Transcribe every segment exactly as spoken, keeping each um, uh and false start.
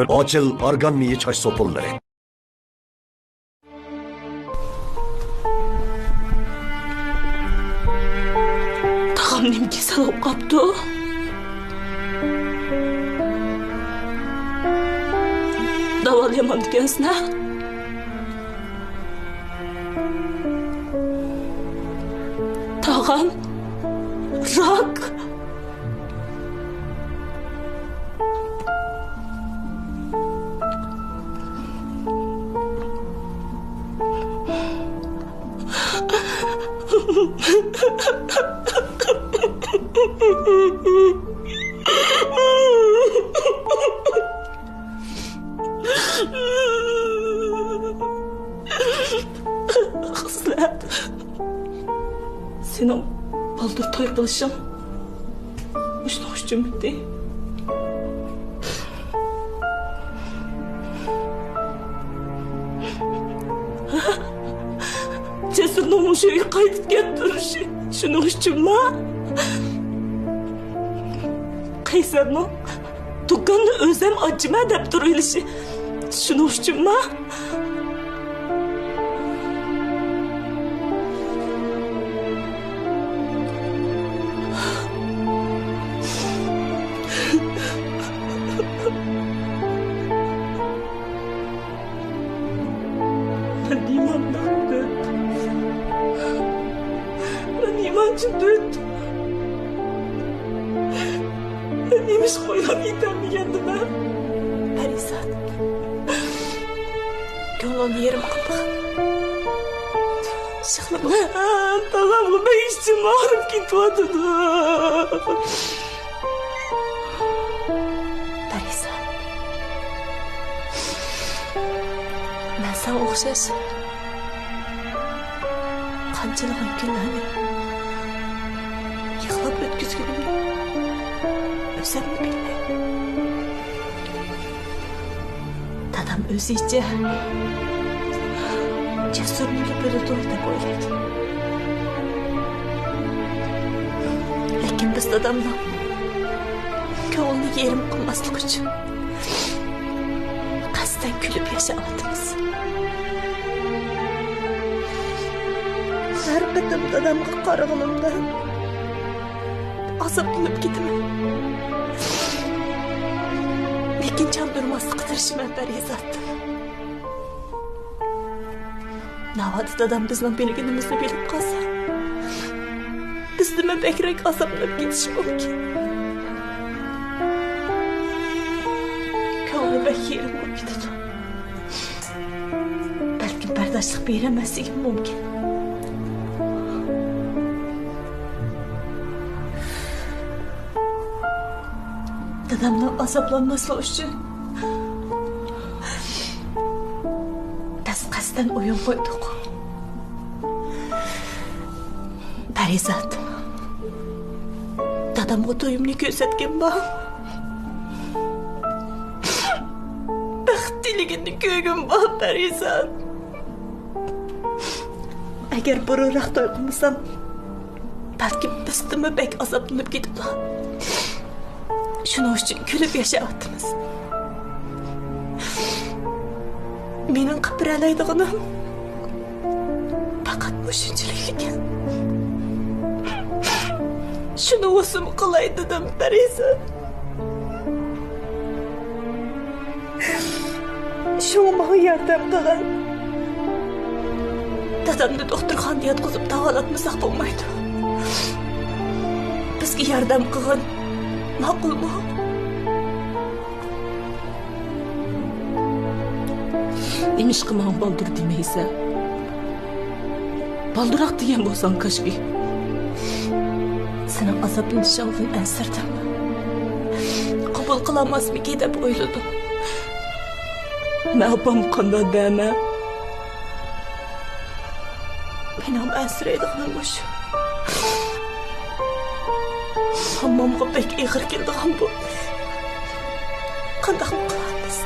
ئاچىل ئارگان مېيى چاچ سوپۇنلىرى. تاغام نېمە كېسەل بولۇپ قاپتۇ؟ داۋالىيالمامدىكەنسىلەر؟ تاغام راك. قىزلار، سېنىڭ بالدۇر توي قىلىشىڭ مۇشۇنىڭ ئۈچۈنمىدى؟ جەسۇرنىڭ مۇشۇ ئۆيگە قايتىپ كەپ تۇرۇشى شۇنىڭ ئۈچۈنما؟ قەيسەرنىڭ دۇكاننى ئۆزۈم ئاچىمەن دەپ تۇرۇۋېلىشى شۇنىڭ ئۈچۈنما؟ مەن نېمانداق دۆت؟ مەن نېمانچە دۆت؟ مەن نېمىشقا ئويلاپ يېتەلمىگەندىمەن؟ پەرىزات، كۆڭلۈڭنى يېرىم قىلدىغىن. يىغلىما. تاغامغا مېنىڭ ئىچىم ئاغرىپ كېتىۋاتىدۇ. پەرىزات، مەن ساڭا ئوخشاش قانچىلىغان كۈنلەرنى يىغلاپ ئۆتكۈزگىنىمنى ئۆزۈممۇ بىلمەيمەن. دادام ئۆزىچە جەسۇرنىمۇ بىلىدۇ دەپ ئويلايدۇ. لېكىن بىز دادامنىڭ كۆڭلىنى يېرىم قىلماسلىق ئۈچۈن قەستەن كۈلۈپ ياشاۋاتىمىز. ھەر قېتىم دادامغا قارىغىنىمدا ئازابلىنىپ كېتىمەن. لېكىن چاندۇرماسلىققا تىرىشىمەن پەرىزات. ناۋادا دادام بىزنىڭ بىلگىنىمىزنى بىلىپ قالسا، بىزدىنمۇ بەكرەك ئازابلىنىپ كېتىشى مۇمكىن. كۆڭلى بەك يېرىم بولۇپ كېتىدۇ. بەلكىم بەرداشلىق بېرەلمەسلىكىم مۇمكىن. دادامنىڭ ئازابلانماسلىقى ئۈچۈن بىز قەستەن ئويۇن قويدۇق. پەرىزات، دادامغا تويۇمنى كۆرسەتكىنىم بار. بەخت تىلىگىنىنى كۆرگۈم بار، پەرىزات. ئەگەر بۇرۇنراق توي قىلمىسام، بەلكىم بىزدىنمۇ بەك ئازابلىنىپ كېتىدۇ. شۇنىڭ ئۈچۈن كۈلۈپ ياشاۋاتىمىز. مېنىڭ قىلىپ بېرەلەيدىغىنىم پەقەت مۇشۇنچىلىك ئىكەن. شۇنى بولسىمۇ قىلاي دېدىم، پەرىزات. شۇڭا ماڭا ياردەم قىلغىن. دادامنى دوختۇرخانىدا ياتقۇزۇپ داۋالاتمىساق بولمايدۇ. بىزگە ياردەم قىلغىن. ماقۇلمۇ؟ نېمىشقا ماڭا بالدۇر دېمەيسەن؟ بالدۇرراق دېگەن بولساڭ كاشكى. سېنىڭ ئازابلىنىشىڭدىن ئەنسىرىدىم. قوبۇل قىلالماسمىكى دەپ ئويلىدىم. مەن ئاپامغا قانداق دەيمەن؟ مېنىڭ ئەنسىرەيدىغىنىم مۇشۇ. ھاممامغا بەك ئېغىر كېلىدىغان بولدى. قانداقمۇ قىلارمىز؟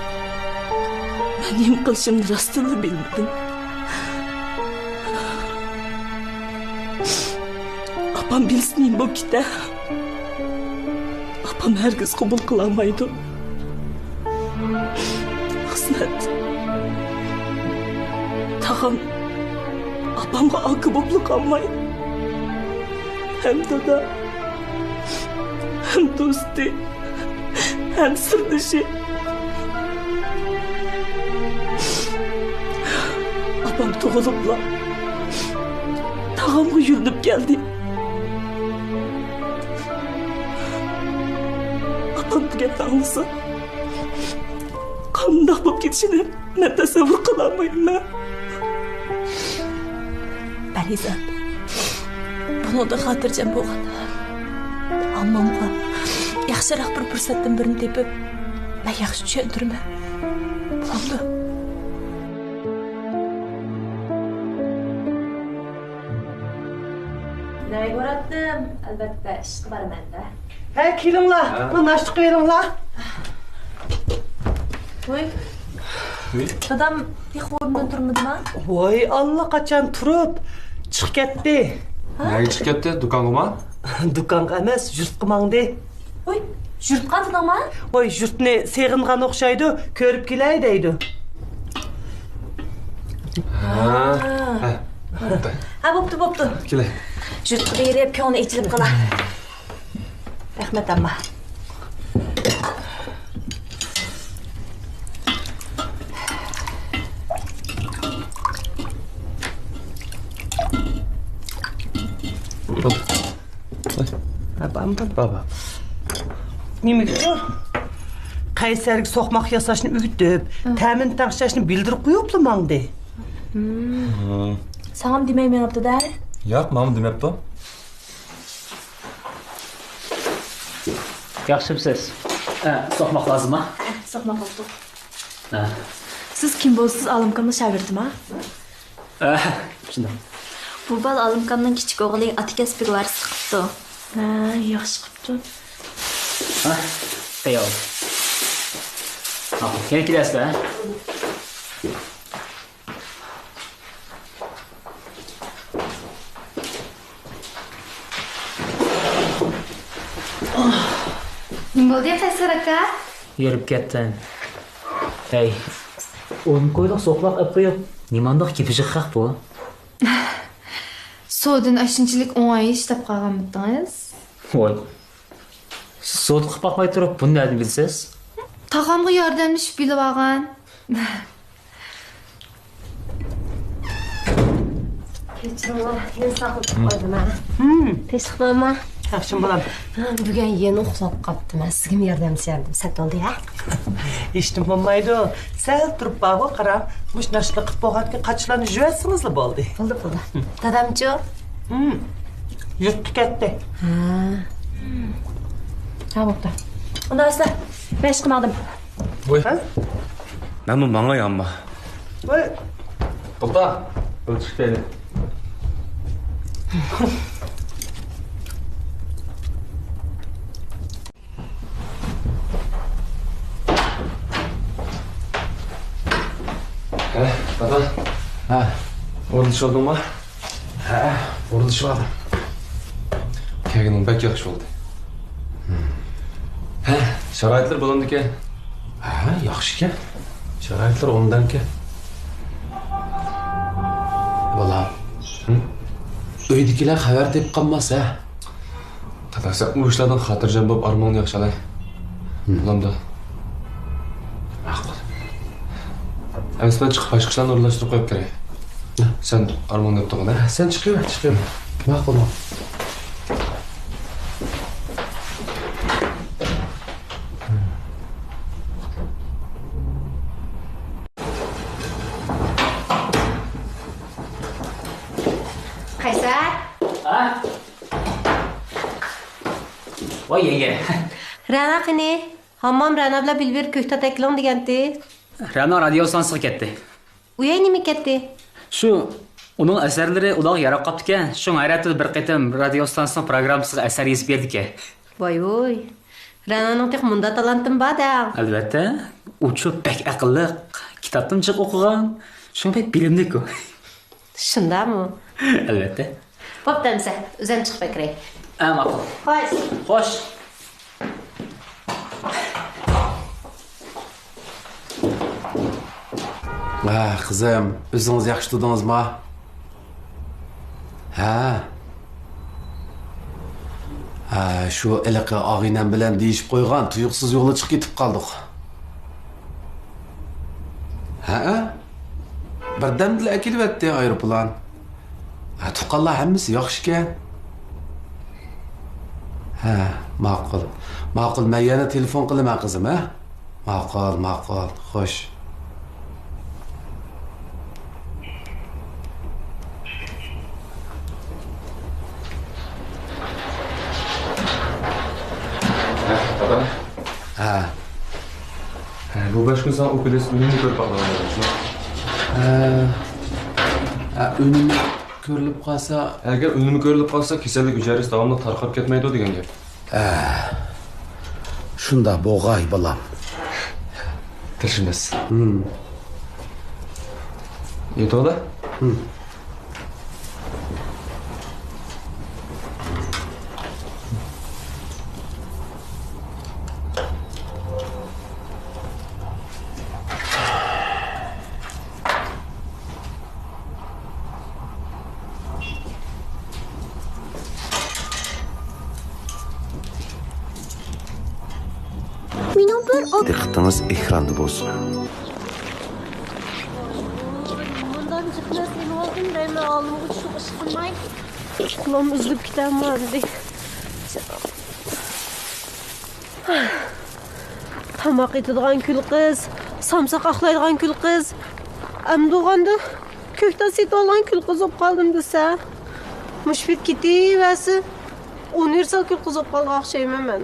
مەن نېمە قىلىشىمنى راستتىنلا بىلمىدىم. ئاپام بىلسە نېمە بولۇپ كېتەر؟ ئاپام ھەرگىز قوبۇل قىلالمايدۇ. ئەخمەت. تاغام ئاپامغا ئاكا بوپلا قالماي، ھەم دادا، ھەم دوستى، ھەم سىردىشى. ئاپام تۇغۇلۇپلا تاغامغا يۈرۈلۈپ كەلدى. ئاپام بۇ گەپنى ئاڭلىسا، قانداق بولۇپ كېتىشىنى مەن تەسەۋۋۇر قىلالمايمەن. پەرىزات، بۇنىڭدىن خاتىرجەم بولغىن. ئاممامغا ياخشىراق بىر پۇرسەتتىن بىرنى تېپىپ، مەن ياخشى چۈشەندۈرىمەن. بولامدۇ؟ نەگە ئۇراتتىم؟ ئەلۋەتتە، ئىشقا بارىمەن-دە. ھە، كېلىڭلار، ھە. بۇ ناشتا قىلىڭلار. ۋوي. ۋوي. دادام تېخى ئورنىدىن تۇرمىدىما؟ ۋوي، ئاللىقاچان تۇرۇپ، چىقىپ كەتتى. ھە؟ نەگە چىقىپ كەتتى؟ دۇكانغىما؟ دۇكانغا ئەمەس، يۇرتقا ماڭدى. ۋوي، يۇرتقا دېدىڭما؟ ۋوي، يۇرتنى سېغىنغان ئوخشايدۇ، كۆرۈپ كېلەي دەيدۇ. ھە. ھە. ھە، بوپتۇ، بوپتۇ. كېلە. يۇرتقا بېرىپ، كۆڭلى ئېچىلىپ قالا. رەھمەت، ئامما. ھە، بارمىدىم؟ بار، بار. نېمە ئۈچۈن؟ قەيسەرگە سوقماق ياساشنى ئۆگىتىپ، ھە. تەمىنى تەڭشەشنى بىلدۈرۈپ قويۇپلا ماڭدى. ھىم. ھىم. ساڭام دېمەي مېڭىپتۇ-دە؟ ياق، ماڭا دېمەپتۇ. ياخشىمسىز؟ ھە، سوقماق لازىمما؟ ھە، سوقماق بوپتۇ. ھە. سىز كىم بولىسىز، ئالىمكامنىڭ شاگىرتىما؟ ھە، شۇنداق. بۇ بال ئالىمكامنىڭ كىچىك ئوغلى، ئاتا كەسپىگە ۋارىسلىق قىپتۇ. ھە، ياخشى قىپتۇ. ھە، تەييار. ھە، يەنە كېلەرسىلەر، ھە؟ نېمە بولدى، قەيسەر ئاكا؟ يۈرۈپ كەتتىم. ھەي، ئون كويلۇق سوقماق ئەپ قويۇپ، نېمانداق كېپىجىق خەق بۇ؟ سودىنى ئاشۇنچىلىك ئوڭاي ئىش دەپ قالغانمىدىڭىز؟ ۋاي، سىز سودا قىلىپ باقماي تۇرۇپ، بۇنى نەدىن بىلىسىز؟ تاغامغا ياردەملىشىپ بىلىۋالغان. كەچۈرۈڭلار، يەنە ساقلىتىپ قويدۇم ھە. ھىم. تىنچلىقمۇ ئامما؟ ياخشىمۇ بالام؟ ھە، بۈگۈن يەنە ئۇخلاپ قاپتىمەن. سىزگىمۇ ياردەمچى ياردەم سەت بولدى ھە؟ ھېچنېمە بولمايدۇ. سەل تۇرۇپ بارغۇ قاراڭ. مۇشۇ ناشتىنى قىلىپ بولغاندىكىن قاچىلارنى يۇيۇۋەتسىڭىزلا بولدى. بولدى، بولدى. دادامچۇ؟ ھىم. يۇرتقا كەتتى. ھە. ھە، بوپتۇ. ئۇنداق بولسا، مەن ئىشقا ماڭدىم. ۋوي. ھە؟ مەنمۇ ماڭاي ئامما. ۋوي. توختا، بىر چىقىپ كەيلى. ھە، دادا. ھە. ئورۇنلىشىۋالدىڭما؟ ھە، ئورۇنلىشىۋالدىم. كەلگىنىڭ بەك ياخشى بولدى. ھە، شارائىتلىرى بولامدىكەن؟ ھە، ياخشىكەن. شارائىتلىرى ئوبدانكەن. بالام، ھە؟ ئۆيدىكىلەر خەۋەر تېپىپ قالماس ھە؟ دادا، سەن ئۇ ئىشلاردىن خاتىرجەم بولۇپ، ئارمىنىڭنى ياخشى ئالاي. ھىم. بولامدۇ؟ ماقۇل. ئەمىسە مەن چىقىپ، باشقا ئىشلارنى ئورۇنلاشتۇرۇپ قويۇپ كىرەي. ھە. سەن ئارمىنىڭنى ئېلىپ تۇرغىن، ھە؟ سەن چىقىۋەر، چىقىۋەر. ماقۇل، ماقۇل. قەيسەر! ھە؟ ۋاي، يەڭگە. رەنا قېنى؟ ھاممام رەنا بىلەن بىللە بېرىپ كۆكتات ئەكىلىڭ دېگەنتى. رەنا رادىيو ئىستانسىغا كەتتى. ئۇ يەرگە نېمە كەتتى؟ شۇ، ئۇنىڭ ئەسەرلىرى ئۇلارغا ياراپ قاپتىكەن. شۇڭا ھەر ھەپتىدە بىر قېتىم رادىيو ئىستانسىسىنىڭ پروگراممىسىغا ئەسەر يېزىپ بېرىدىكەن. ۋاي ۋۇي. رەنانىڭ تېخى مۇنداق تالانتىمۇ بار دەڭ. ئەلۋەتتە. ئۇچۇ بەك ئەقىللىق، كىتابتىن جىق ئوقۇغان. شۇڭا بەك بىلىملىك ئۇ. شۇنداقمۇ؟ ئەلۋەتتە. بوپتۇ ئەمىسە، ئۆزۈم چىقىپ كىرەي. ھە، ماقۇل. خوش. خوش. ھە، قىزىم، ئۆزىڭىز ياخشى تۇردىڭىزما؟ ھە. ھە، شۇ ھېلىقى ئاغىنەم بىلەن دېيىشىپ قويغان، تۇيۇقسىز يولغا چىقىپ كېتىپ قالدۇق. ھە؟ بىردەمدىلا ئەكېلىۋەتتى ئايروپىلان. ھە، تۇغقانلار ھەممىسى ياخشىكەن. ھە، ماقۇل. ماقۇل، مەن يەنە تېلېفون قىلىمەن، قىزىم، ھە؟ ماقۇل، ماقۇل، خوش. ھە، دادا. ھە. ھە، بۇ بەش كۈن ساڭا ئوكۇلىست ئۈنۈمنى كۆرۈپ باقىدىغان بولدۇم. ھە. ھە، ئۈنۈمى كۆرۈلۈپ قالسا. ئەگەر ئۈنۈمى كۆرۈلۈپ قالسا، كېسەللىك ھۈجەيرىسى داۋاملىق تارقاپ كەتمەيدۇ دېگەن گەپ. ھە. شۇنداق بولغاي، بالام. تىرىشىمىز. ھىم. يېتىۋالدى؟ ھىم. دىققىتىڭىز ئېكراندا بولسۇن. مۇنداق جىق نەرسە ئېلىۋالدىم دەيمەن، ئالدىمغا چۈشۈپ ئىش قىلماي. قولۇم ئۈزۈلۈپ كېتەمدى. تاماق ئېتىدىغان كۈل قىز، سامساق ئاقلايدىغان كۈل قىز. ئەمدى بولغاندا كۆكتات سېتىۋالغان كۈل قىز بولۇپ قالدىم دېسە. مۇشۇ پېتى كېتىۋەرسە، ئۇنىۋېرسال كۈل قىز بولۇپ قالغان ئوخشايمەن مەن.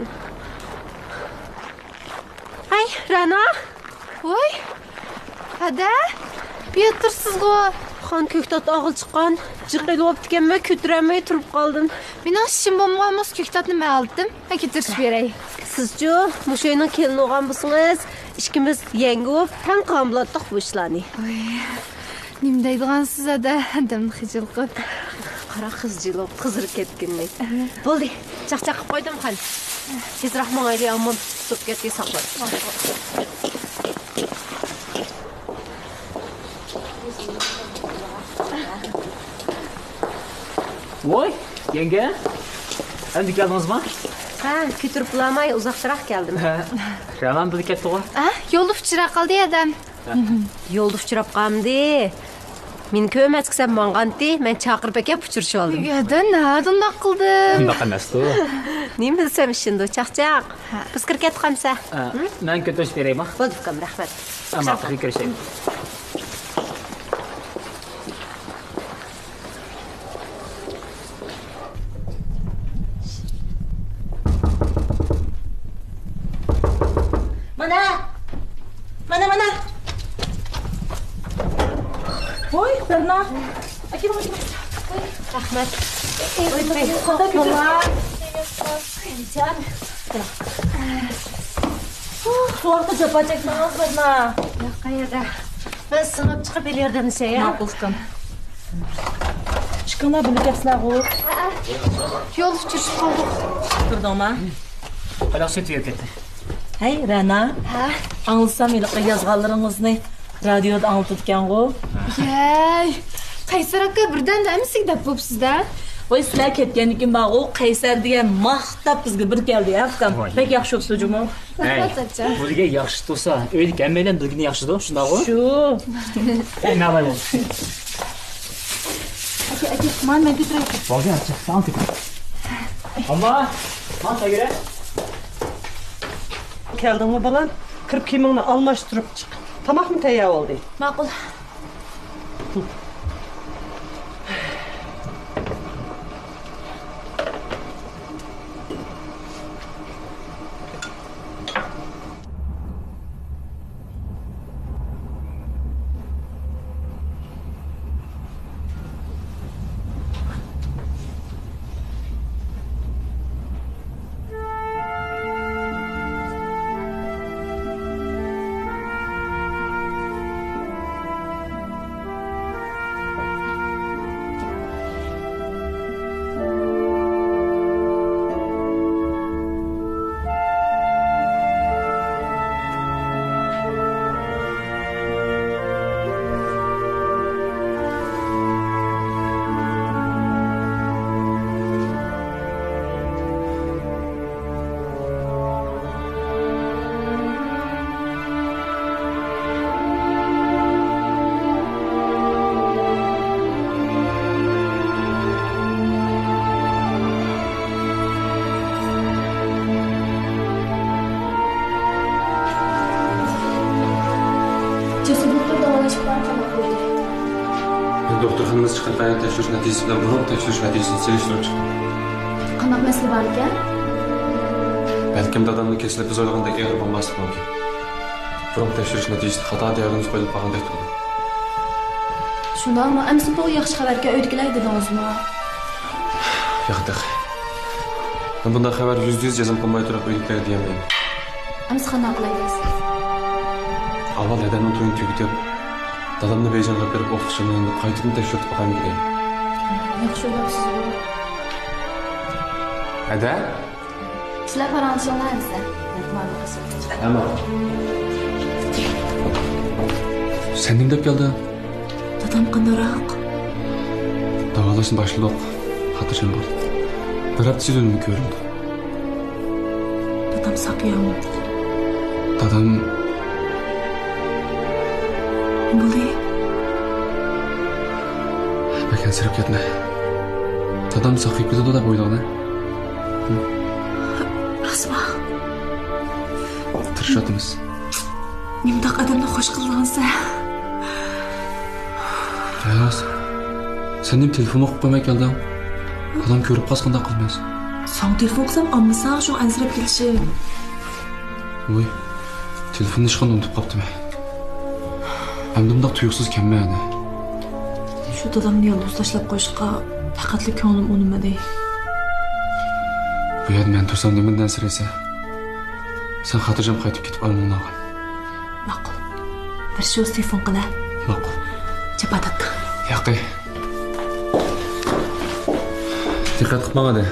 ھەي، رەنا! ۋوي، ھەدە، بۇ يەردە تۇرسىزغۇ. خان كۆكتات ئاغىل چىققان، جىق ئېلىۋاپتىكەنمەن، كۆتۈرەلمەي تۇرۇپ قالدىم. مېنىڭ ئىشىم بولمىغان بولسا، كۆكتاتنى مەن ئالاتتىم. مەن كۆتۈرۈشۈپ بېرەي. سىزچۇ، مۇشۇ ئۆينىڭ كېلىنى بولغان بولسىڭىز، ئىككىمىز يەڭگە بولۇپ، تەڭ قىلغان بولاتتۇق بۇ ئىشلارنى. ۋوي، نېمە دەيدىغانسىز ھەدە، ئادەمنى خىجىل قىلىپ. قارا قىزجىلىق قىزىرىپ كەتكىنىنى. بولدى، چاقچاق قىلىپ قويدۇم قان. تېزراق ماڭايلى، ئاممام كۈتۈپ تۇرۇپ كەتتى، ساقلاپ. ۋوي، يەڭگە، ئەمدى كەلدىڭىزما؟ ھە، كۆتۈرۈپ بولالماي ئۇزاقراق كەلدىم. ھە، رەنام بىللە كەتتىغۇ؟ ھە، يولدا ئۇچراپ قالدى ئادەم. يولدا ئۇچراپ قالمىدى. مېنى كۆرمەسكە سەن ماڭغانتى، مەن چاقىرىپ ئەكەپ ئۇچرىشىۋالدىم. يا، دە، نەدە ئۇنداق قىلدىم؟ ئۇنداق ئەمەستۇ. نېمە بىلسەم ئىشىندۇ، چاقچاق. ھە. بىز كىرىپ كەتتۇق ئەمسە. ھە، مەن كۆتۈرۈپ بېرەيما؟ بولدى ئۇكام، رەھمەت. ئەمما كۆرۈشەيلى. مانا! مانا، مانا! ۋوي، بىرنا! ئەكېلىڭ، ئەكېلىڭ. رەھمەت. ئوي، ئوي، قانداق كۆتۈرۈپ؟ جان. سوغۇقتا جاپا چەكمەڭ، بىرنا. ياق، قەيەردە؟ مەن سىڭىپ چىقىپ ھېلى ياردەملىشەي، ھە؟ ماقۇل ئۇكام. ئىككىڭلار بىللە كەلسىلەرغۇ. ھەئە. يولدا ئۇچرىشىپ قالدۇق. تۇردۇڭما؟ ھايداق سۆتۈپ كەتتى. ھەي، رەنا. ھە؟ ئاڭلىسام، ھېلىقى يازغانلىرىڭىزنى رادىيودا ئاڭلىتىدىكەنغۇ. يەي، قەيسەر ئاكا، بىردەمدە ھەممىسىگە دەپ بوپسىز-دە. ۋاي، سىلەر كەتكەندىن كېيىن بارغۇ، قەيسەر دېگەن ماختاپ بىزگە بىر كەلدى، ھە، ئۇكام؟ ۋاي. بەك ياخشى بوپسىز جۇمۇ. رەھمەت، ئەي، ئاچا. بۇ دېگەن ياخشى تۇرسا، ئۆيدىكى ھەممەيلەن بىلگىنى ياخشىدۇ، شۇنداقغۇ؟ شۇ. ئەي، ناۋاي بولدى. ئاكا، ئاكا، مانا مەن كۆتۈرەي. بولدى، ئاچا، ساڭا كۆتۈر. ئالما، مانا سەگرە. كەلدىڭمۇ بالام؟ كىرىپ كىيىمىڭنى ئالماشتۇرۇپ چىق. تاماقمۇ تەييار بولدى. ماقۇل. چىقىرىپ بەرگەن تەكشۈرۈش نەتىجىسى بىلەن بۇرۇنقى تەكشۈرۈش نەتىجىسىنى سېلىشتۇرۇپ چىقتۇق. قانداق مەسىلە بار ئىكەن؟ بەلكىم دادامنىڭ كېسىلى بىز ئويلىغاندەك ئېغىر بولماسلىقى مۇمكىن. بۇرۇنقى تەكشۈرۈش نەتىجىسىدە خاتا دىياگنوز قويۇلۇپ قالغاندەك تۇرىدۇ. شۇنداقمۇ؟ ئەمىسە بۇ ياخشى خەۋەركەن ئۆيدىكىلەرگە دېدىڭىزمۇ؟ ياق، تېخى. مەن بۇنداق خەۋەر يۈزدە يۈز جەزم قىلماي تۇرۇپ ئۆيدىكىلەرگە دېيەلمەيمەن. ئەمىسە قانداق قىلاي دەيسىز؟ ئاۋۋال ھەدەمنىڭ تويىنى تۈگىتىپ، دادامنى بېيجىڭغا ئېلىپ بېرىپ ئوقۇتۇشۇمنى ئېلىپ قايتىدىن تەكشۈرتۈپ باقايمىكىن. ياخشى ئويلاپسىزغۇ. ھەدە؟ سىلەر پاراڭلىشىڭلار ئەمىسە. ھە، ماقۇل. سەن نېمە دەپ كەلدىڭ؟ دادام قانداقراق؟ داۋالاشنى باشلىدۇق. خاتىرجەم بول. بىر ھەپتە ئىچىدە ئۈنۈمى كۆرۈنىدۇ. دادام ساق ياڭ. دادام. نېمە بولدى؟ بەك ئەنسىرەپ كەتمە. دادام ساقىيىپ كېتىدۇ دەپ ئويلىغىنا؟ راستمۇ؟ تىرىشىۋاتىمىز. نېمىنداق ئادەمنى خوش قىلدىڭ سەن؟ ئاياز، سەن نېمە تېلېفونمۇ قىلىپ قويماي كەلدىڭ؟ بالام كۆرۈپ قالسا قانداق قىلىمىز؟ ساڭا تېلېفون قىلسام ئالمىساڭ، شۇڭا ئەنسىرەپ كېلىشىم. ۋوي، تېلېفوننى ئىشخانىدا ئۇنتۇپ قاپتىمەن. ئەمدى بۇنداق تۇيۇقسىز كەلمە يەنە. شۇ دادامنى يالغۇز تاشلاپ قويۇشقا پەقەتلا كۆڭلۈم ئۇنىمىدى. بۇ يەردە مەن تۇرسام نېمىدىن ئەنسىرەيسەن؟ سەن خاتىرجەم قايتىپ كېتىپ ئارمىنىڭنى ئالغىن. ماقۇل. بىر شۇ تېلېفون قىلە. ماقۇل. جاپا تارتتىڭ. ياقى. دىققەت قىلىپ ماڭ ھەدە.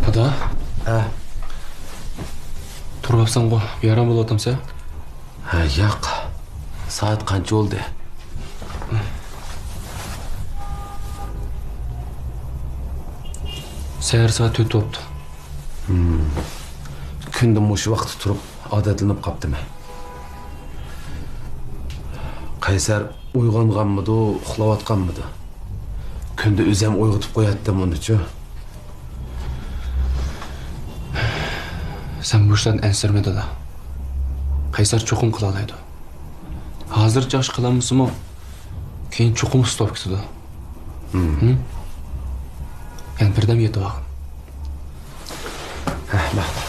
دادا. ھە. تۇرۇۋاپسەنغۇ، بىئارام بولۇۋاتامسەن؟ ھە، ياق. سائەت قانچە بولدى؟ سەھەر سائەت تۆت بوپتۇ. ھىم. كۈندە مۇشۇ ۋاقىتتا تۇرۇپ ئادەتلىنىپ قاپتىمەن. قەيسەر ئويغانغانمىدۇ، ئۇخلاۋاتقانمىدۇ؟ كۈندە ئۆزۈم ئويغىتىپ قوياتتىم ئۇنىچۇ. سەن بۇ ئىشلاردىن ئەنسىرىمە دادا. قەيسەر چوقۇم قىلالايدۇ. ھازىرچە ئىش قىلالمىسىمۇ، كېيىن چوقۇم ئۇستا بولۇپ كېتىدۇ. ھىم. ھىم؟ يەنە بىردەم يېتىۋالغىن. ھە، ماقۇل.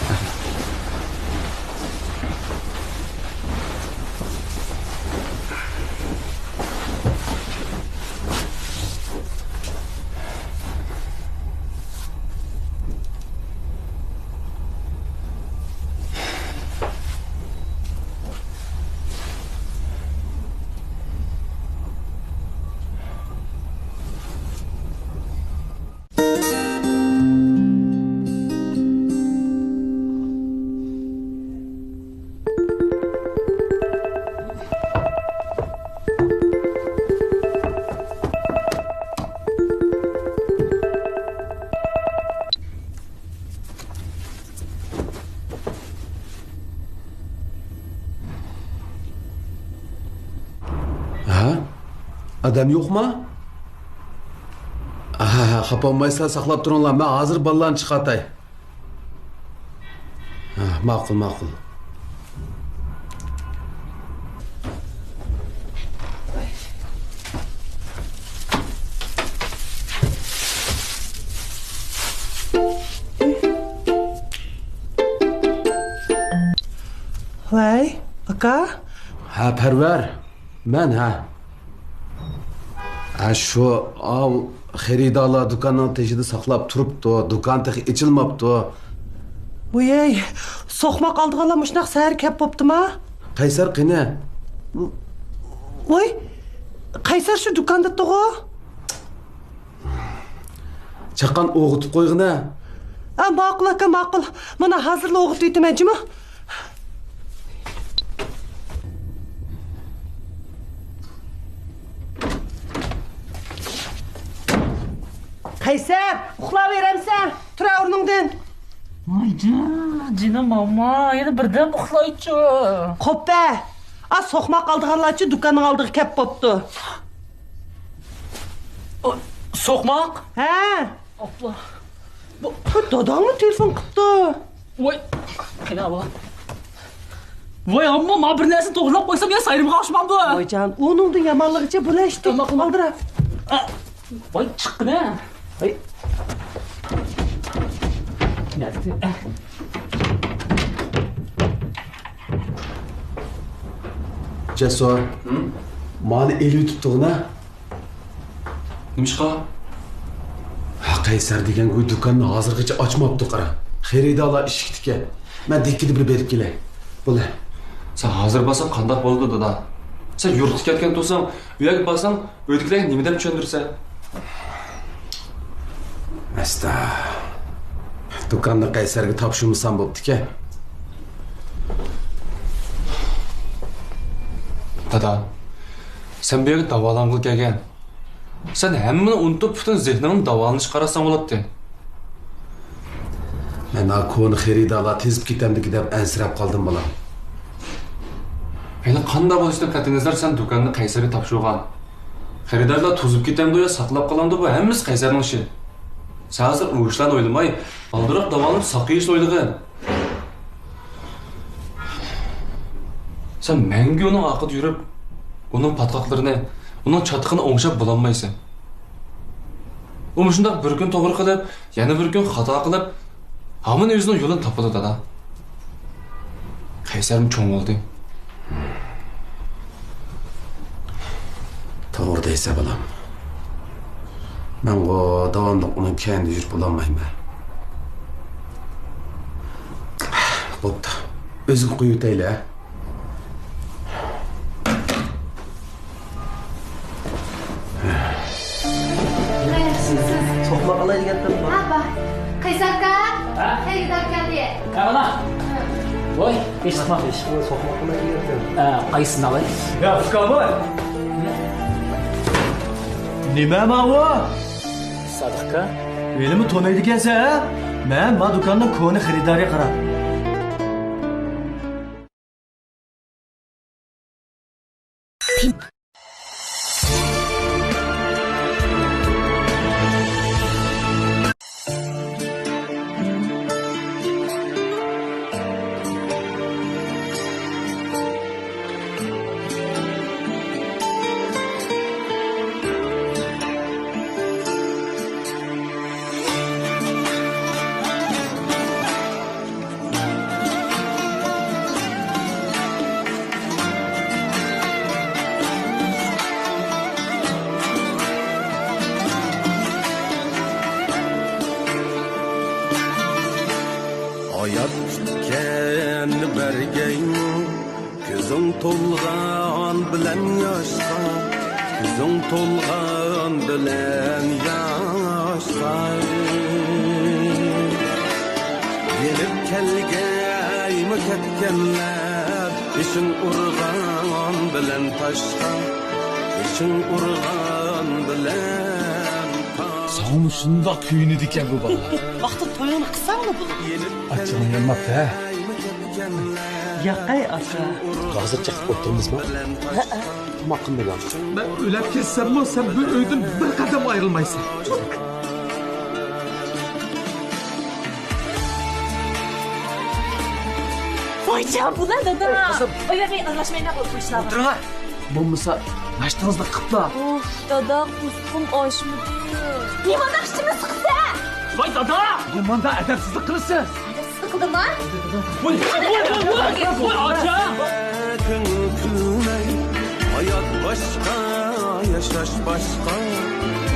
ھە؟ ئادەم يوقما؟ ھە، ھە، خاپا بولمايسىلەر، ساقلاپ تۇرۇڭلار، مەن ھازىر بالىلارنى چىقارتاي. ھە، ماقۇل، ماقۇل. ۋەي، ئاكا. ھە، پەرۋەر. مەن، ھە. ھە، شۇ، ئاۋۇ خېرىدارلار دۇكاننىڭ تېشىدا ساقلاپ تۇرۇپتۇ. دۇكان تېخى ئېچىلماپتۇ. ۋوي، سوقماق ئالىدىغانلار مۇشۇنداق سەھەر كەپ بوپتۇما؟ قەيسەر قېنى؟ ۋوي، قەيسەر شۇ دۇكاندىتتىغۇ. چاققان ئوغۇتۇپ قويغىنە. ئا، ماقۇل ئاكا، ماقۇل. مانا ھازىرلا ئوغۇتۇۋېتىمەن جۇمۇ. قەيسەر، ئۇخلاۋېرەمسەن؟ تۇرە ئورنۇڭدىن. ۋاي جان، جېنىم ماما، يەنە بىردەم ئۇخلايچۇ. قوپە! ئا، سوقماق ئالىدىغانلارچۇ دۇكاننىڭ ئالدىغا كەپ بوپتۇ. ئا، سوقماق؟ ھە. ئاپلا. بۇ، بۇ داداڭمۇ تېلېفون قىپتۇ؟ ۋاي، قېنى ئاۋۇ. ۋاي ئامما، ما بىر نەرسە توغرىلاپ قويسام يا سايرىمغا ئوخشىمامدۇ؟ ۋاي جان، ئۇنىڭدىن يامانلىقىچە بۇلەشتى. ئالدىرا. ئا، ۋاي چىققىنە. ۋاي. نەدە؟ جەسۇ. ھىم؟ مانى ئېلىۋېتىپتىغىنا. نېمىشقا؟ ھە، قەيسەر دېگەن گۇي دۇكاننى ھازىرغىچە ئاچماپتۇ قارا. خېرىدارلار ئىشىكتىكەن. مەن دىككىدە بىر بېرىپ كېلەي. بولە. سەن ھازىر بارساڭ قانداق بولىدۇ دادا؟ سەن يۇرتقا كەتكەن تۇرساڭ، ئۆيگە بارساڭ ئۆيدىكىلەرگە نېمە دەپ چۈشەندۈرىسەن؟ ئەستا. دۇكاننى قەيسەرگە تاپشۇرمىسام بوپتىكەن. دادا، سەن بۇ يەرگە داۋالانغىلى كەلگەن. سەن ھەممىنى ئۇنتۇپ، پۈتۈن زېھنىڭنى داۋالىنىشقا قاراتساڭ بولاتتى. مەن ھا كونا خېرىدارلار تېزىپ كېتەمدىكى دەپ ئەنسىرەپ قالدىم، بالام. ھېلى قانداق بولۇشتىن قەتئىينەزەر، سەن دۇكاننى قەيسەرگە تاپشۇرغان. خېرىدارلار توزۇپ كېتەمدۇ يا ساقلاپ قالامدۇ، بۇ ھەممىسى قەيسەرنىڭ ئىشى. سەن ھازىر ئۇ ئىشلارنى ئويلىماي، بالدۇرراق داۋالىنىپ ساقىيىشنى ئويلىغىن. سەن مەڭگۈ ئۇنىڭ ئارقىدا يۈرۈپ، ئۇنىڭ پاتقاقلىرىنى، ئۇنىڭ چاتىقىنى ئوڭشاپ بولالمايسەن. ئۇ مۇشۇنداق بىر كۈن توغرا قىلىپ، يەنە بىر كۈن خاتا قىلىپ، ھامان ئۆزىنىڭ يولىنى تاپىدۇ، دادا. قەيسەرمۇ چوڭ بولدى. توغرا دەيسەن، بالام. مەنغۇ داۋاملىق ئۇنىڭ كەينىدە يۈرۈپ بولالمايمەن. بوپتۇ. ئۆزۈم قويۇۋېتەيلى، ھە؟ سوقماق ئالاي دېگەنتىم. ھە، بار. قەيسەر ئاكا، ھە؟ خېرىدار كەلدى. ھە، بالا. ھە. ۋاي، ھېچ نېمە. سوقماق ئالاي دېگەنتىم. ھە، قايسىنى ئالاي؟ يا، ئۇكامۇ؟ نېمە ماۋۇ؟ سادىق ئاكا. ھېلىمۇ تونۇيدىكەنسەن، ھە؟ مەن ما دۇكاننىڭ كونا خېرىدارى، قارا. ھايات كۈتكەننى بەرگەيمۇ، كۆزۈڭ تولغان بىلەن ياشقا، كۆزۈڭ تولغان بىلەن ياشقا. يېنىپ كەلگەيمۇ كەتكەنلەر، بېشىڭ ئۇرغان بىلەن تاشقا، بېشىڭ ئۇرغان بىلەن تاشقا. ساڭىمۇ شۇنداق كۆيۈنىدىكەن بۇ بالىلار. ۋاقتىدا تويۇڭنى قىلساڭلا بولىدۇ. ئاچچىقىڭ يانماپتۇ، ھە؟ ياقەي ئاكا. ھازىر چېقىپ ئولتۇرىمىزمۇ؟ ھەئە. تاماق قىلمىدىڭ. مەن ئۆلۈپ كەتسەممۇ سەن بۇ ئۆيدىن بىر قەدەم ئايرىلمايسەن. ۋايجان، بۇلار دادا. ئوي، قىزىم. ئوي، مەن ئارىلاشمايمەن بۇ ئىشلارغا. ئولتۇرۇڭ. بولمىسا ناشتىڭىزنى قىپلا. ئۇھ، دادا، قۇسقۇم ئاچمىدى. نېمانداق ئىچىمنى سىقىسەن؟ ۋاي دادا! نېمانداق ئەدەپسىزلىك قىلىسىز؟ ئەدەپسىزلىك قىلدىمما؟ ۋاي، ۋاي، ۋاي، ۋاي، ۋاي، ئاچا! كۆڭۈل كۈلمەي، ھايات باشقا، ياشاش باشقا.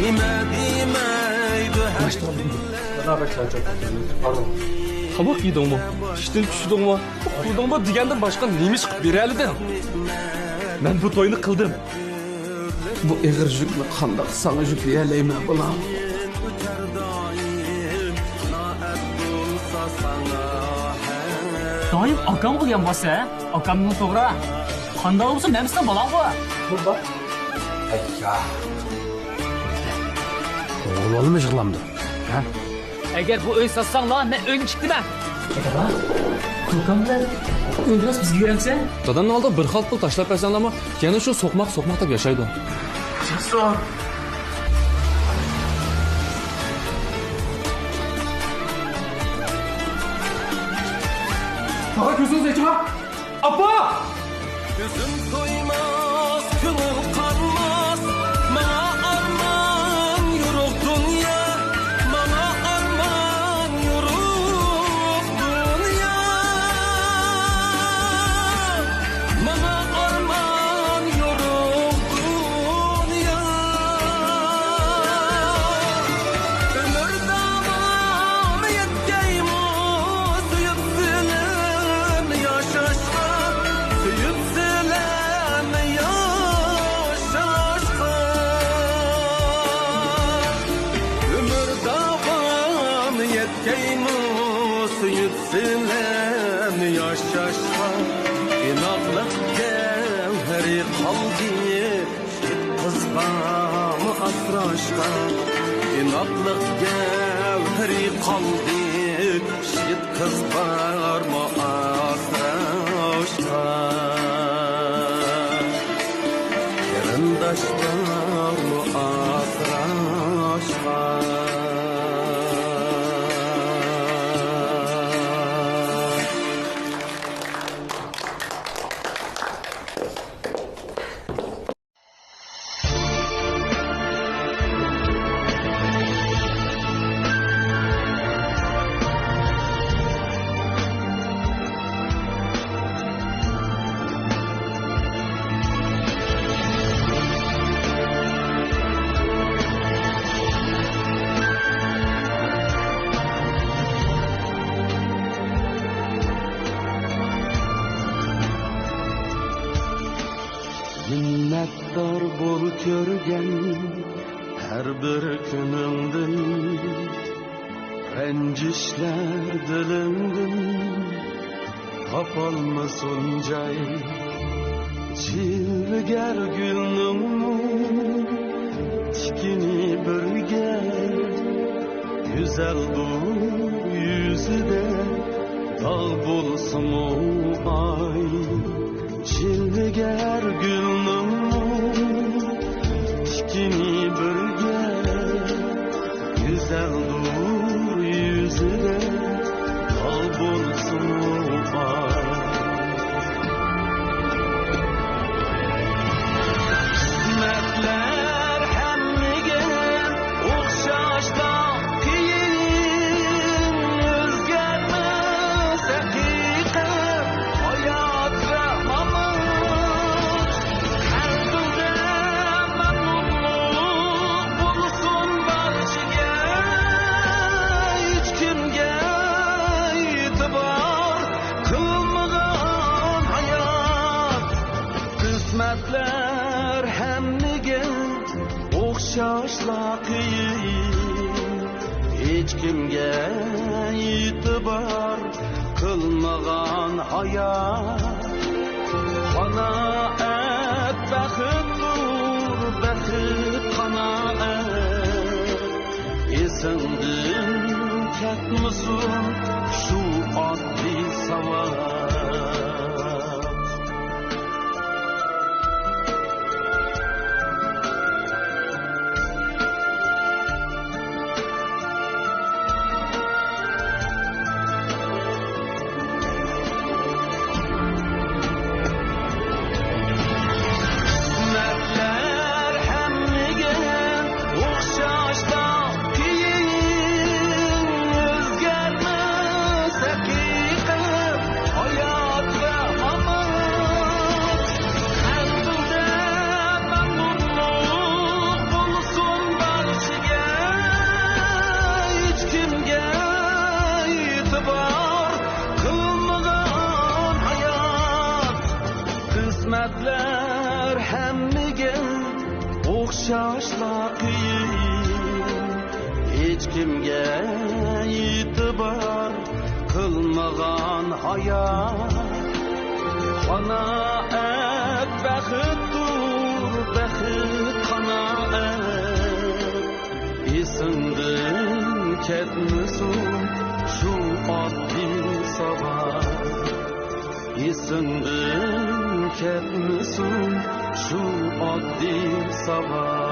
نېمە دېمەيدۇ ھەر كۈنلەر. دادا، بەك چارچاپ كەتتىم. تاماق يېدىڭمۇ؟ ئىشتىن چۈشتۈڭمۇ؟ ئۇخلىدىڭمۇ دېگەندىن باشقا نېمە ئىش قىلىپ بېرەلىدىڭ؟ مەن بۇ توينى قىلدىم. بۇ ئېغىر يۈكنى قانداق ساڭا يۈكلىيەلەيمەن، بالام؟ دائىم ئاكام قىلغان بولسا، ئاكامنىڭ توغرا. قانداق بولسا مەن سېنىڭ بالاڭغۇ. ئوغۇل بالىمۇ يىغلامدۇ؟ ھە؟ ئەگەر بۇ ئۆي ساتساڭلار، مەن ئۆيدىن چىقتىمەن. ئاكام بىلەن ئۆيدە بىزگە يۈرەمسەن؟ دادامنىڭ ئالدىغا بىر خالتا پۇل تاشلاپ بەرسەڭلارمۇ، يەنە شۇ سوقماق، سوقماق دەپ ياشايدۇ. چىقسۇن. تاغا كۆزىڭىزنى ئېچىڭا. ئاپا! كۆزۈم تويماس، كۆڭۈل قانماس، ماڭا ئارمان يورۇق دۇنيا، ماڭا ئارمان يورۇق دۇنيا، ماڭا ئارمان يورۇق دۇنيا. ئۆمۈر داۋامى يەتكەيمۇ سۆيۈپ سىلەرنى ياشاشقا، سۆيۈپ سىلەرنى ياشاشقا. ئۆمۈر داۋامى يەتكەيمۇ سۆيۈپ سىلەرنى ياشاشقا. ئىناقلىق گەۋھىرى قالدى، يىگىت قىز بارمۇ ئاسراشقا؟ ئىناقلىق گەۋھىرى قالدى، يىگىت قىز بارمۇ ئاسراشقا؟ قېرىنداش بارمۇ ئاسراشقا؟ مىننەتدار بول كۆرگەن ھەر بىر كۈنۈڭدىن، رەنجىشلەر دىلىڭدىن تاپالمىسۇن جاي. جىلۋىگەر گۈلنىڭمۇ تىكىنى بىرگە، گۈزەل بۇ يۈزىدە داغ بولسىمۇ ئاي. جىلۋىگەر گۈلنىڭمۇ تىكىنى بىرگە، گۈزەلدۇر يۈزىدە داغ بولسىمۇ بار. قىسمەتلەر ھەممىگە ئوخشاشلا قىيىن، ئۆزگەرمەس ھەقىقەت، ھايات ۋە مامات. قەلبىڭدە مەمنۇنلۇق بولسۇن بارچىگە، ھېچكىمگە ئېتىبار قىلمىغان ھايات. قىسمەتلەر ھەممىگە ئوخشاشلا قىيىن، ھېچكىمگە ئېتىبار قىلمىغان ھايات. قانائەت بەختتۇر، بەخت قانائەت. ئېسىڭدىن كەتمىسۇن شۇ ئاددىي ساۋات. قىسمەتلەر ھەممىگە ئوخشاشلا قىيىن، ئۆزگەرمەس ھەقىقەت، ھايات ۋە مامات. قەلبىڭدە مەمنۇنلۇق بولسۇن بارچىگە، ھېچكىمگە ئېتىبار قىلمىغان ھايات. قىسمەتلەر ھەممىگە ئوخشاشلا قىيىن، ھېچكىمگە ئېتىبار قىلمىغان ھايات قانائەت، بەختتۇر بەخت قانائەت. ئېسىڭدىن كەتمىسۇن شۇ ئاددىي ساۋاق، ئېسىڭدىن كەتمىسۇن شۇ ئاددىي ساۋاق.